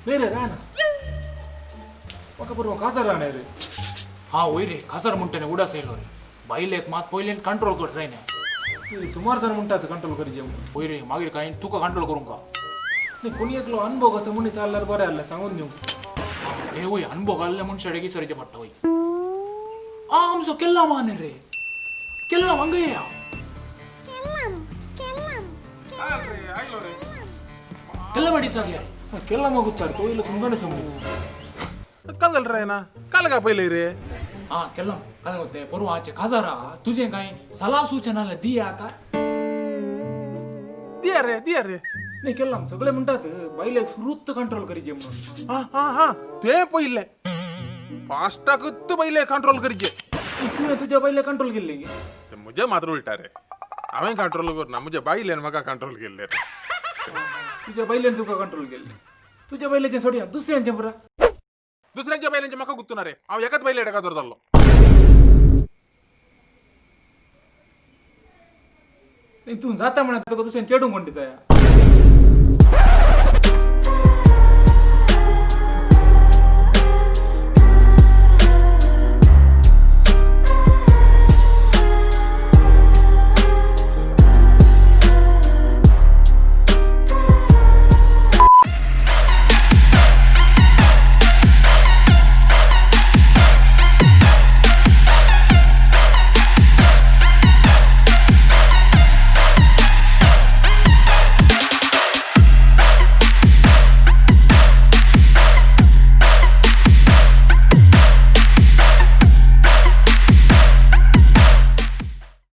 नाही रे, राहना म्हाका परवा काजार राहणार रे. हा वय रे, काजार म्हणटा न्ही उडास येयलो रे. बायलेक मात पयल्यान कंट्रोल कर जायना. तूं सुमार जाण म्हणटात कंट्रोल करीचे म्हणून. वय रे, मागीर कांय तुका कंट्रोल करूंक का? नाही, कोणी एकलो अनुभव कसो मनीस आहल्यार बरें आहलें सांगून दिवंक. ते वय, अनुभव घाल्ले मनशाक विसरचें पडटा वय. आ, आमचो केल्ला मान रे, केल्ला हांगा येया. केल्ला बाडी सारया. केला मग उत्तर तो इलो सुंगण समज. काल जालें रे ना, काल काय पयलें रे? हा केल्ला काय ते परवा आचे काजारा तुजें काय सलाह सूचना दिया का? दिया रे, दिया रे. नाही केला, सगळे म्हणतात बायलेक सुरुत कंट्रोल करीचे म्हणून. हा हा हा, ते पयलें फास्टाकूच पयलें कंट्रोल करचे. नाही, तुवें तुज्या बायलेक कंट्रोल केल्लें गे? ते म्हजें मात्र उलटा रे, हांवें कंट्रोल करना, म्हज्या बायलेन म्हाका कंट्रोल केल्लें रे. तुज्या बायलेन तुका कंट्रोल केल्लें? तुज्या बायलेचें सोडया, दुसऱ्यांचें पुरा. दुसऱ्यांच्या बायलांचें म्हाका गुत्तू ना रे, हांव एकाच बायले काजार जाल्लो. नाही, तूं जाता म्हणा तुका दुसऱ्यान चेडूं कोण दिता?